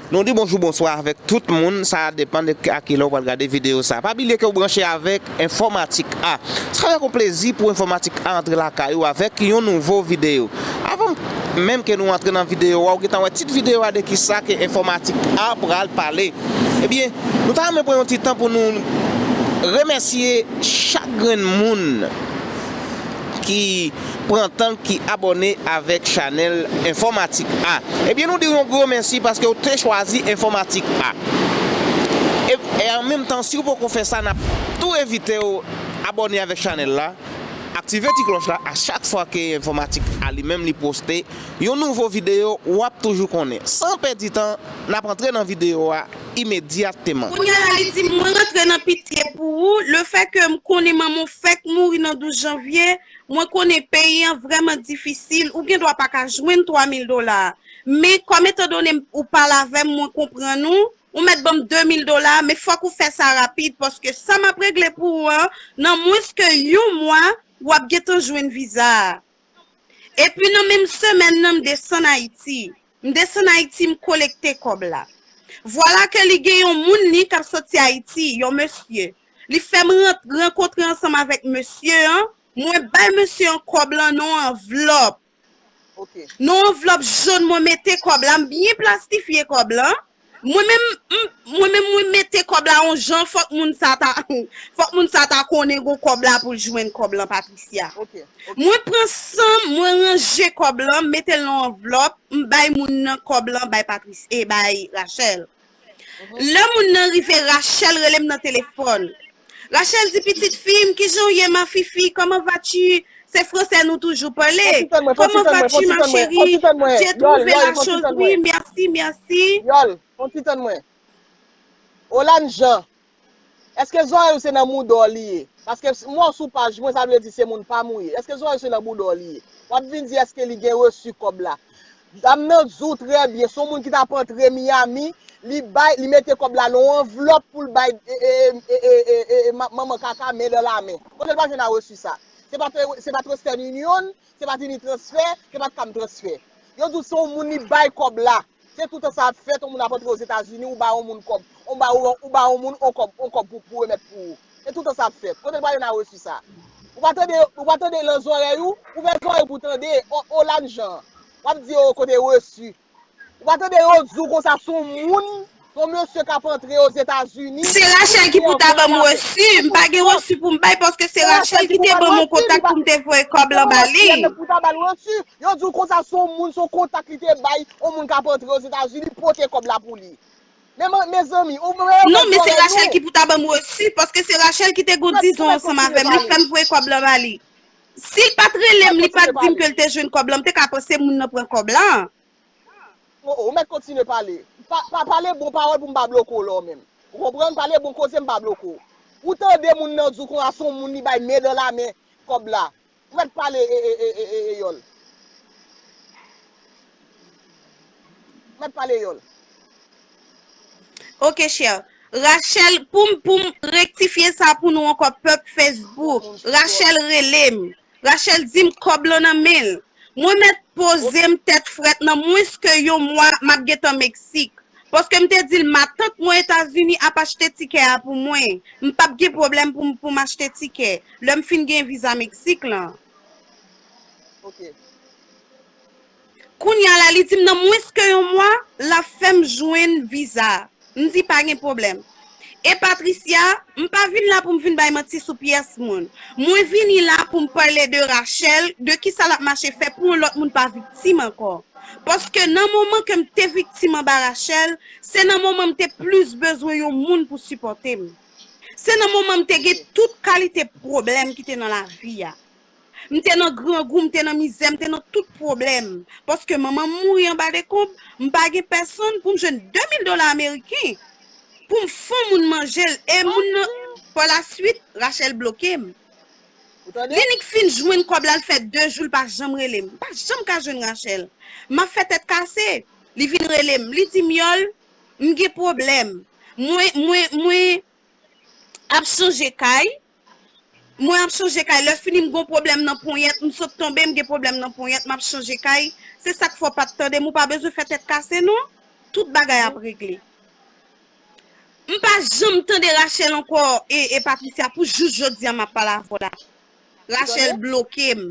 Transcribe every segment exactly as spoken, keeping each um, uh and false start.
Nou di bonjou, bonswa avèk tout moun, sa depann de a kilè w pral gade videyo sa. Pa bliye ke w branche avèk Enfòmatik A. Sa fè yon plezi pou Enfòmatik A antre lakay ou avèk yon nouvo videyo. Avan menm ke nou antre nan videyo a, ou gentan wè tit videyo a de kisa ke Enfòmatik A pral pale. Ebyen, nou ta renmen pran yon ti tan pou nou remèsye chak grenn moun ki pran tan l, ki abòne avèk chanèl Enfòmatik A. Ebyen, nou di w yon gwo mèsi paske w te chwazi Enfòmatik A. E, e an menm tan, si w poko fè sa, n ap tou envite w abòne avèk chanèl la, aktive ti klòch la, a chak fwa ke Enfòmatik A li menm li poste yon nouvo videyo, w ap toujou konnen. San pèdi tan, n ap antre nan videyo a imedyateman. Kounye a la, li di m, mwen rantre nan pitye pou ou, lefètke m konnen manman w fèk mouri nan douz janvye, mwen konnen peyi an vrèman difisil, ou gen dwa pa ka jwenn twa mil dola a. Men, kòm etandone m, ou pale avè m, mwen konprann ou, ou mèt ban m de mil dola a, men fòk ou fè sa rapid, paske sa m ap regle pou ou an, nan mwens ke yon mwa, w ap gentan jwenn viza a. Epi nan menm semèn nan, m desann Ayiti. M desann Ayiti, m kolekte kòb la. Vwala ke li gen yon moun li k ap soti Ayiti, yon mesye. Li fè m ran-, rankontre ansanm avèk mesye an. Mwen bay mesye an kòb lan nan yon anvlòp. Nan yon anvlòp jòn, mwen mete kòb la, m byen plastifye kòb lan. Mwen menm, m, mwen menm, mwen mete kòb la yon jan, fòk moun sa ta, fòk moun sa ta konnen gon kòb la pou l jwenn kòb lan, Patricia. Mwen pran san m, mwen ranje kòb lan, m mete l nan yon anvlòp, m bay moun nan kòb lan, bay Patricia, e bay Rachel. Lè moun nan rive, Rachel rele m nan telefòn. Rachel di, pitit fi m, kijan w ye, ma fifi? Comment vas-tu? Se fransè nou toujou pale. Comment vas-tu, ma chérie? J'ai trouvé la chose, oui, merci, merci. Yòl, fon ti tann mwen. Olan Jean, èske zòrèy ou se nan mouda w li ye? Paske m wè w sou paj mwen, sa vle di se moun pa m ou ye. Èske zòrèy ou se nan mouda w li ye? W ap vin di èske li gen resi kòb la. Dam nan di w trè byen, se yon moun ki t ap antre Miami, li bay, li mete kòb la nan yon anvlòp pou l bay, e, e, ma-, manman Kaka, men dan la men. Kote l pa jwenn a resi sa? Se pa t, se pa t Western Union, se pa t Unitransfer, se pa t Camtransfer. Yo di w se yon moun li bay kòb la. Se toutan sa ap fèt, yon moun ap antre Ozetazini, ou ba yon moun kòb, ou ba, ou, ou ba yon moun yon kòb, yon kòb pou, pou remèt pou ou. Se toutan sa ap fèt. Kote l pral jwenn a resi sa? Ou pa tande, ou pa tande nan zòrèy ou, ouvè zòrèy pou w tande, o, Olan Jean. W ap di yo kote resi. Ou pa tande yo di w konsa se yon moun, se yon mesye k ap antre Ozetazini. Se Rachel ki pou ta ban m resi. M pa gen resi pou m bay paske se Rachel ki te ban m yon kontak pou m te voye kòb lan ba li. Pou ta ba l resi. Yo di w konsa se yon moun, se yon kontak li te bay, yon moun k ap antre Ozetazini, pote kòb la pou li. Men, men, mezanmi, ou mwen. Non, men se Rachel ki pou ta ban m resi, paske se Rachel ki te gon dizon ansanm avè m, li fè m voye kòb lan ba li. Si l pa t rele m, li pa t di m ke l te jwenn kòb lan, m te ka panse moun nan pran kòb la. O, o, ou mèt kontinye pale. Pa, pa pale bon pawòl pou m pa bloke w la w menm. Ou konprann? Pale bon koze, m pa bloke w. Ou tande moun nan di w konsa se yon moun li bay men dan la men kòb la. Ou mèt pale, e, e, Yòl. Ou mèt pale, Yòl. Ok, chè. Rachel, pou m, pou m rektifye sa pou nou ankò, pèp Facebook. Rachel rele m. Rachel di m kòb lan nan men l. Mwen mèt poze m tèt frèt nan mwens ke yon mwa m ap gentan Meksik. Paske m te di l, matant mwen Etazini ap achte tikè a pou mwen. M p ap gen pwoblèm pou m, pou m achte tikè. Lè m fin gen viza Meksik lan. Ok. Kounye a la, li di m nan mwens ke yon mwa, l ap fè m jwenn viza. M di pa gen pwoblèm. E Patricia, m pa vin la pou m vin bay manti sou pyès moun. Mwen vini la pou m pale de Rachel, de kisa l ap mache fè pou yon lòt moun pa viktim ankò. Paske nan moman ke m te viktim anba Rachel, se nan moman m te plis bezwen yon moun pou sipòte m. Se nan moman m te gen tout kalite pwoblèm ki te nan lavi a. M te nan grangou, m te nan mizè, m te nan tout pwoblèm. Paske manman m mouri anba dekonb, m pa gen pèsonn pou m jwenn de mil dola ameriken pou m fè yon moun manje l. E moun nan, pa la swit, Rachel bloke m. Li nik fin jwenn kòb la, l fè de jou, l pa janm rele m. M pa janm ka jwenn Rachel. M ap fè tèt kase. Li vin rele m. Li di m, Yòl, m gen pwoblèm. Mwen, mwen, mwen ap chanje kay. Mwen ap chanje kay. Lè fini m gon pwoblèm nan ponyèt, m sot tonbe, m gen pwoblèm nan ponyèt, m ap chanje kay. Se sa k fè w pa t tande m, ou pa bezwen fè tèt kase non. tout bagay ap regle. M pa janm tande Rachel ankò e, e Patricia pou jous jodi a m ap pale avè w la. Rachel bloke m.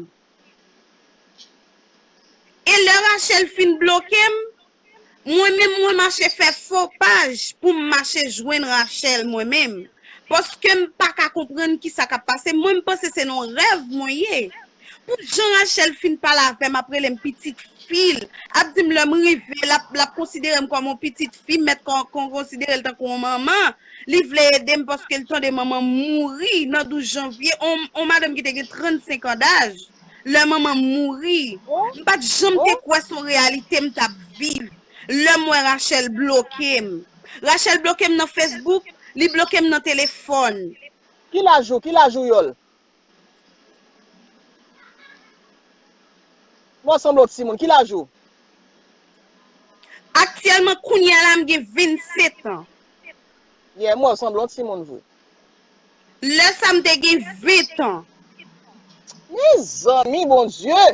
E lè Rachel fin bloke m, mwen menm mwen mache fè fo paj pou m mache jwenn Rachel mwen menm. Paske m pa ka konprann kisa k ap pase. Mwen m panse se nan rèv mwen ye. Pou jan Rachel fin pale avè m, ap rele m pitit fi l, ap di m lè m rive, l ap, l ap konsidere m kòm yon pitit fi, mèt kon, kon, konsidere l tankou yon manman. Li vle ede m paske l tande manman m mouri nan douz janvye, on, on madanm ki te gen trannsenk an daj. Lè manman m mouri, m pa t janm te kwè se yon reyalite m t ap viv. Lè m wè Rachel bloke m. Rachel bloke m nan Facebook, li bloke m nan telefòn. Ki laj ou? Ki laj ou, Yòl? Mwen sanble yon timoun. Ki laj ou? Aktyèlman, kounye a la, m gen vennsetan. Yeah, mwen sanble yon timoun vre. Lè sa, m te gen ventan. Mezanmi, Bondye!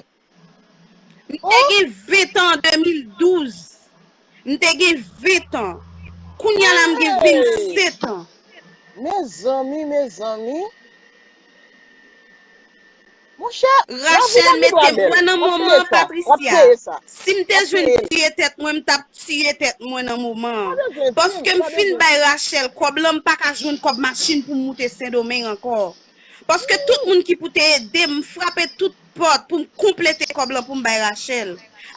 M te gen ventan an de mil douz. M te gen ventan. Kounye a la, m gen vennsetan. Mezanmi, mezanmi. Monchè, Rachel mete mwen nan moman, Patricia. Si m te jwenn tiye tèt mwen, m t ap tiye tèt mwen nan moman an. Paske m fin bay Rachel kòb lan, m pa ka jwenn kòb machin pou m moute Sendomeng ankò. Paske tout moun ki pou te ede m, m frape tout pòt pou m konplete kòb lan pou m bay Rachel.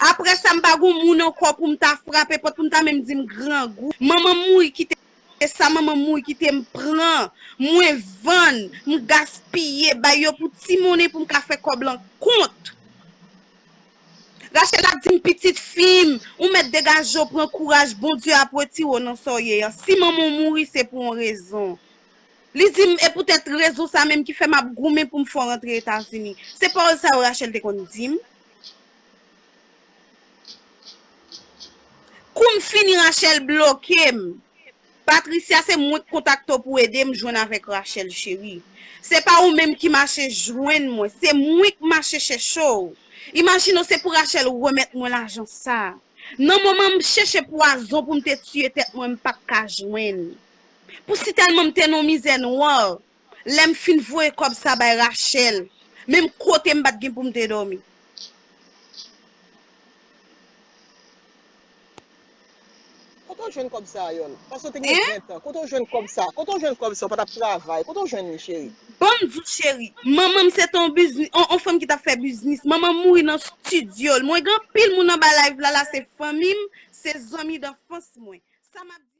Apre sa, m pa gon moun ankò pou m ta frape pòt, pou m ta menm di m grangou. Manman m mouri kite sa, manman m mouri kite m pran, mwen vann, m gaspiye, bay yo pou ti monnen pou m ka fè kòb lan kont. Rachel ap di m pitit fi m, ou mèt degaje w, pran kouraj, Bondye ap retire w nan sa w ye an. Si manman w mouri, se pou yon rezon. Li di m, e poutèt rezon sa menm ki fè m ap goumen pou m fè w rantre Etazini. Se pawòl sa yo Rachel te konn di m. Kou m fini, Rachel bloke m. Patricia, se mwen k kontakte w pou ede m jwenn avèk Rachel, cheri. Se pa ou menm ki mache jwenn mwen, se mwen k mache chèche w. Imajine w, se pou Rachel remèt mwen lajan sa. Nan moman m chèche pwazon pou m te tiye tèt mwen, m pa t ka jwenn. Pou si tèlman m te nan mizè nwa, lè m fin voye kòb sa bay Rachel, menm kote m pa t gen pou m te dòmi. Kote w jwenn kòb sa, Yòl? Paske w te gen ventan. Kote w jwenn kòb sa? Kote w jwenn kòb sa? Ou pa t ap travay. Kote w jwenn li, cheri? Ban m di w, cheri, manman m se te yon biznis, yon, yon fanm ki t ap fè biznis. Manman m mouri nan estidyo l. Mwen gen anpil moun anba live la, la se fanmi m, se zanmi danfans mwen. Sa m ap di